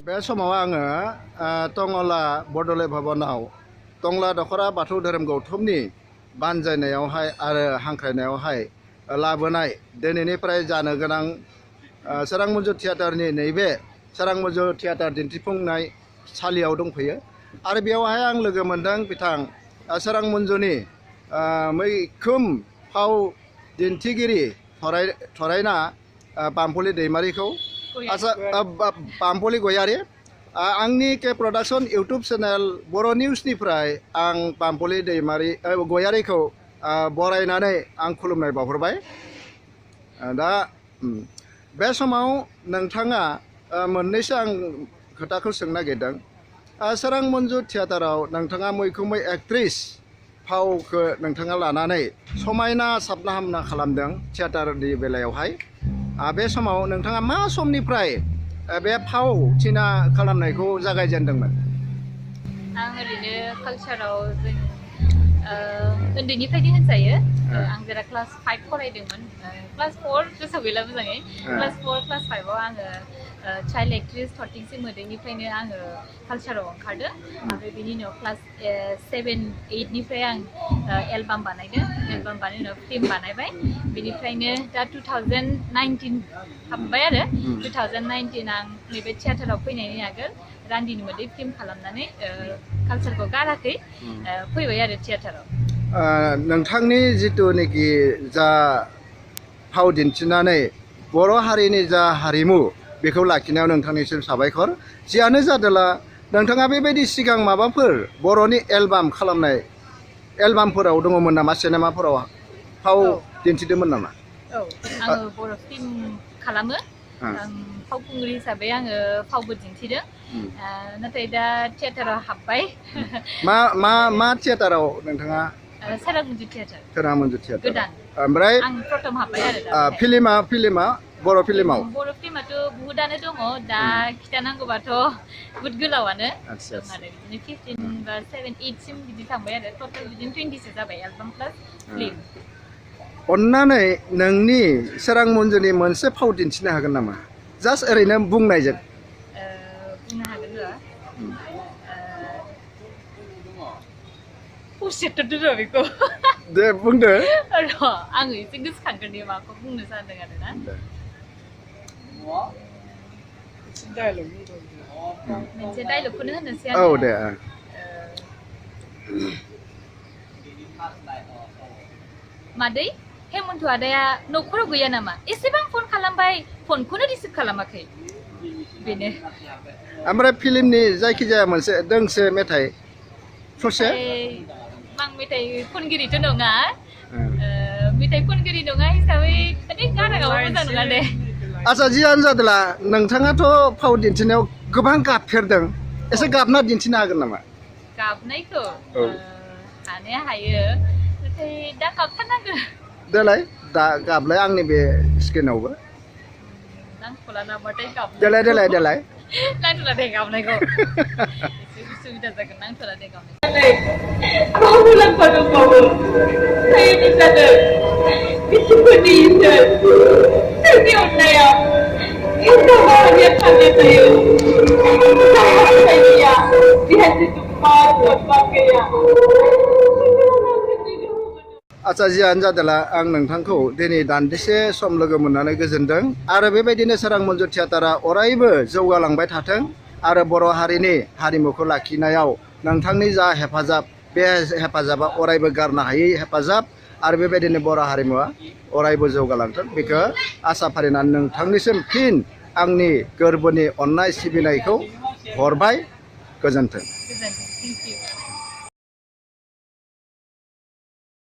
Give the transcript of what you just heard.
बे समाव आङो टंला बड'ले भवनाव टंला दखरा बाथौ धोरोम गौथुमनि बानजायनायावहाय आरो हांख्रायनायावहाय लाबोनाय दिनैनिफ्राय जानो गोनां सोरां मन्जु थियाटारनि नैबे सोरां मन्जु थियाटार दिन्थिफुंनाय सालियाव दंफैयो आरो बेयावहाय आं लोगो मोनदों बिथां सोरां मन्जुनि मैखोम फाव दिन्थिगिरि थरायना पाम्पली दैमारिखौ पाम्पली गयारी आंनि के प्रडाक्शन यूट्यूब चैनल बर' निउसनिफ्राय आं पाम्पली दैमारी गयारीखौ बरायनानै आं खुलुमनाय बावहरबाय। दा बे समाव नोंथाङा मोननैसो आं खोथाखौ सोंनो नागिरदों। सोरां मन्जु थियाटाराव नोंथाङा मैखोमै एक्ट्रेस फावखौ नोंथाङा लानानै समायना साबना हामना खालामदों थियाटारनि बेलायावहाय। बे समाव नोंथाङा मा समनिफ्राय बे फावथिना खालामनायखौ जागायजेनदोंमोन? आं ओरैनो कालचाराव जों उन्दैनिफ्रायनो होनजायो। आं जेरा क्लास 5 फरायदोंमोन, क्लास 4 गोसोआव गैला मोजाङै। क्लास 4 क्लास 5 आव आङो चाइल्ड एक्ट्रेस थरथिंसे मोदैनिफ्रायनो आङो कालचाराव ओंखारदों आरो बेनि उनाव क्लास 7 8 निफ्राय आं एलबाम बानायदों। एलबाम बानायनायनि उनाव फिल्म बानायबाय। बेनिफ्रायनो दा 2019 हाबबाय आरो 2019 आं नैबे थियाटाराव फैनायनि आगोल रान्दिनि मोदै फिल्म खालामनानै कालचारखौ गाराखै, फैबाय आरो थियाटाराव। नोंथांनि जिथुनाखि जा फाव दिन्थिनानै बर' हारिनि जा हारिमु बेखौ लाखिनायाव नोंथांनिसिम साबायखर। जियानो जादोला नोंथाङा बेबायदि सिगां माबाफोर बर'नि एलबाम खालामनाय एलबामफोराव दङमोन नामा? सिनेमाफोराव फाव दिन्थिदोंमोन नामा? औ, आङो बर' फिल्म खालामो। आं फावखुंग्रि हिसाबै आङो फावबो दिन्थिदों। नाथाय दा थियाटाराव हाबबाय। मा थियाटाराव नोंथाङा? सोरां मन्जु थियाटार। सोरां मन्जु थियाटार गोदान। ओमफ्राय आं प्रथम हाबबाय आरो दा। फिल्मा बर' फिल्माव? बर' फिल्माथ' बुहुदानो दङ। दा खिथानांगौबाथ' बुहुद गोलावानो दं आरो बिदिनो 15 बा 7 8 सिम बिदि थांबाय आरो टटेल बिदिनो 20सो जाबाय एलबाम प्लास फिल्म। अन्नानै नोंनि सोरां मन्जुनि मोनसे फाव दिन्थिनो हागोन नामा? जास्ट ओरैनो बुंनायजों। बुंनो हागोन र'। पसेटथ' र' बेखौ। दे बुंदो। र' आङो एसे गोसोखांग्रोनि माखौ बुंनो सानदों आरो ना। मोनसे डायलगखौनो होनोसै आङो। औ दे। मादै, हेमन्त आदाया न'खराव गैया नामा? एसेबां फन खालामबाय, फनखौनो रिसिभ खालामाखै। बेनो। ओमफ्राय फिल्मनि जायखिजाया मोनसे दोंसे मेथाइ ससे? आं मेथाइ खनगिरिथ' नङा। मेथाइ खनगिरि नङा हिसाबै माने गाराङाबो मोजां नङा दे। आচ্ছা, जियानो जादोला नोंथाङाथ' फाव दिन्थिनायाव गोबां गाबफेरदों। एसे गाबना दिन्थिनो हागोन नामा? गाबनायखौ हानाया हायो, नाथाय दा गाबथारनांगोन। देलाय दा गाबलाय आंनि बे स्क्रिनावबो। नांथ'ला नामाथाय गाबनायखौ। देलाय। नांथ'ला दे गाबनायखौ। एसे उसुबिदा जागोन, नांथ'ला दे गाबनायखौ। मा मुलाम्फा दंबावो? जायनि जादों बिसिफोरनि इसोर, सोरनि अननायाव हिनजाव माहारिया थांना थायो। जाय हास्थायनाया बेहा जेबो मान गैया। आচ্ছা, जियानो जादोला आं नोंथांखौ दिनै दान्दिसे सम लोगो मोननानै गोजोनदों आरो बेबायदिनो सोरां मन्जु थियाटारा अरायबो जौगालांबाय थाथों आरो बर' हारिनि हारिमुखौ लाखिनायाव नोंथांनि जा हेफाजाब, बे हेफाजाबा अरायबो गारनो हायै हेफाजाब आरो बेबायदिनो बर' हारिमुवा अरायबो जौगालांथों बेखौ आसा फारिनानै नोंथांनिसिम फिन आंनि गोरबोनि अननाय सिबिनायखौ हरबाय। गोजोन्थों। Thank you.